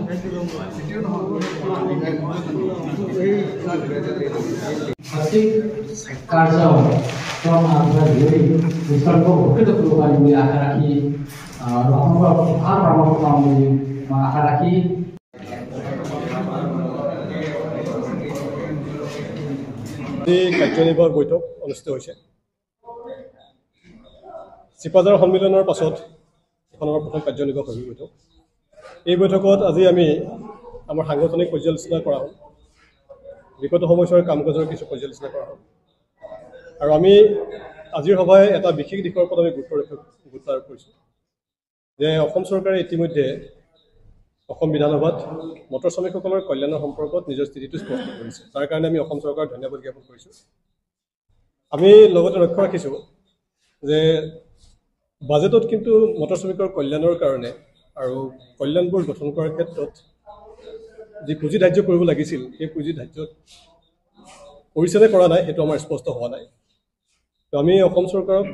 কাৰ্যক্ৰম আগবঢ়াই নিশ্চয় উপকৃত কৰিব পাৰিম বুলি আশা ৰাখি আৰু আপোনালোকৰ ভাল পৰামৰ্শ পাম বুলি মই আশা ৰাখি কাৰ্যনিৰ্বাহক বৈঠক অনুষ্ঠিত হৈছে। চিপাঝাৰ সন্মিলনৰ পাছত এখন আমাৰ প্ৰথম কাৰ্যনিৰ্বাহক বৈঠক। এই বৈঠকত আজি আমি আমাৰ সাংগঠনিক পৰ্যালোচনা কৰা হ'ল, বিগত সময়ছোৱাৰ কাম কাজৰ কিছু পৰ্যালোচনা কৰা হ'ল আৰু আমি আজিৰ সভাই এটা বিশেষ দিশৰ ওপৰত আমি গুৰুত্ব আৰোপ কৰিছোঁ যে অসম চৰকাৰে ইতিমধ্যে অসম বিধানসভাত মটৰ শ্ৰমিকসকলৰ কল্যাণৰ সম্পৰ্কত নিজৰ স্থিতিটো স্পষ্ট কৰিছে। তাৰ কাৰণে আমি অসম চৰকাৰক ধন্যবাদ জ্ঞাপন কৰিছোঁ। আমি লগতে লক্ষ্য ৰাখিছোঁ যে বাজেটত কিন্তু মটৰ শ্ৰমিকৰ কল্যাণৰ কাৰণে আৰু কল্যাণবোৰ গঠন কৰাৰ ক্ষেত্ৰত যি পুঁজি ধাৰ্য কৰিব লাগিছিল সেই পুঁজি ধাৰ্য কৰিছে নে কৰা নাই সেইটো আমাৰ স্পষ্ট হোৱা নাই। তো আমি অসম চৰকাৰক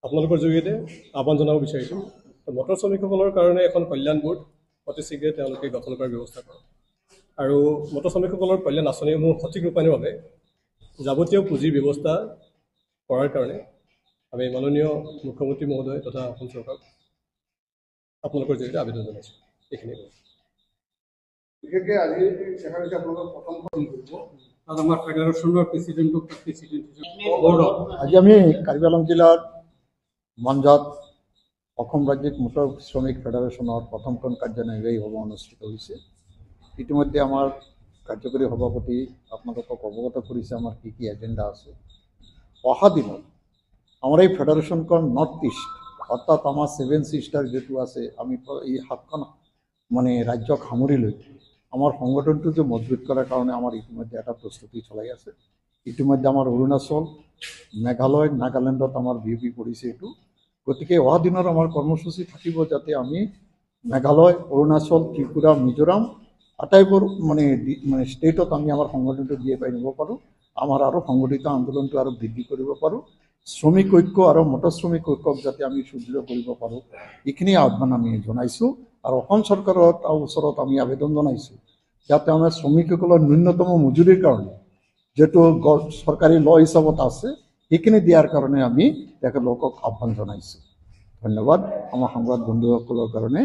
আপোনালোকৰ জৰিয়তে আহ্বান জনাব বিচাৰিছোঁ, মটৰ শ্ৰমিকসকলৰ কাৰণে এখন কল্যাণ বোৰ্ড অতি শীঘ্ৰে তেওঁলোকে গঠন কৰাৰ ব্যৱস্থা কৰক আৰু মটৰ শ্ৰমিকসকলৰ কল্যাণ আঁচনিসমূহ সঠিক ৰূপায়ণৰ বাবে যাৱতীয় পুঁজিৰ ব্যৱস্থা কৰাৰ কাৰণে আমি মাননীয় মুখ্যমন্ত্ৰী মহোদয় তথা অসম চৰকাৰক আপোনালোকৰ জৰিয়তে আবেদন জনাইছোঁ। এইখিনিয়ে বিশেষকৈ আজি দেখা গৈছে আপোনালোকৰ প্ৰথম আমাৰ ফেডাৰেশ্যনৰ প্ৰেচিডেণ্টক প্ৰেচিডেণ্ট আজি আমি কাৰ্বি আংলং জিলাৰ মঞ্জাত অসম ৰাজ্যিক মটৰ শ্ৰমিক ফেডাৰেশ্যনৰ প্ৰথমখন কাৰ্যনিৰ্বাহী সভা অনুষ্ঠিত হৈছে। ইতিমধ্যে আমাৰ কাৰ্যকৰী সভাপতি আপোনালোকক অৱগত কৰিছে আমাৰ কি কি এজেণ্ডা আছে। অহা দিনত আমাৰ এই ফেডাৰেশ্যনখন নৰ্থ ইষ্ট অৰ্থাৎ আমাৰ ছেভেন ছিষ্টাৰ যিটো আছে, আমি এই সাতখন মানে ৰাজ্যক সামৰি লৈ আমাৰ সংগঠনটো যে মজবুত কৰাৰ কাৰণে আমাৰ ইতিমধ্যে এটা প্ৰস্তুতি চলাই আছে। ইতিমধ্যে আমাৰ অৰুণাচল, মেঘালয়, নাগালেণ্ডত আমাৰ বিয়পি পৰিছে এইটো। গতিকে অহা দিনৰ আমাৰ কৰ্মসূচী থাকিব যাতে আমি মেঘালয়, অৰুণাচল, ত্ৰিপুৰা, মিজোৰাম আটাইবোৰ মানে মানে ষ্টেটত আমি আমাৰ সংগঠনটো বিয়পাই নিব পাৰোঁ, আমাৰ আৰু সংগঠিত আন্দোলনটো আৰু বৃদ্ধি কৰিব পাৰোঁ, শ্ৰমিক ঐক্য আৰু মটৰ শ্ৰমিক ঐক্যক যাতে আমি সুদৃঢ় কৰিব পাৰোঁ, এইখিনি আহ্বান আমি জনাইছোঁ। আৰু অসম চৰকাৰৰ ওচৰত আমি আবেদন জনাইছোঁ যাতে আমাৰ শ্ৰমিকসকলৰ ন্যূনতম মজুৰিৰ কাৰণে যিটো চৰকাৰী ল হিচাপত আছে সেইখিনি দিয়াৰ কাৰণে আমি তেখেতলোকক আহ্বান জনাইছোঁ। ধন্যবাদ আমাৰ সংবাদ বন্ধুসকলৰ কাৰণে।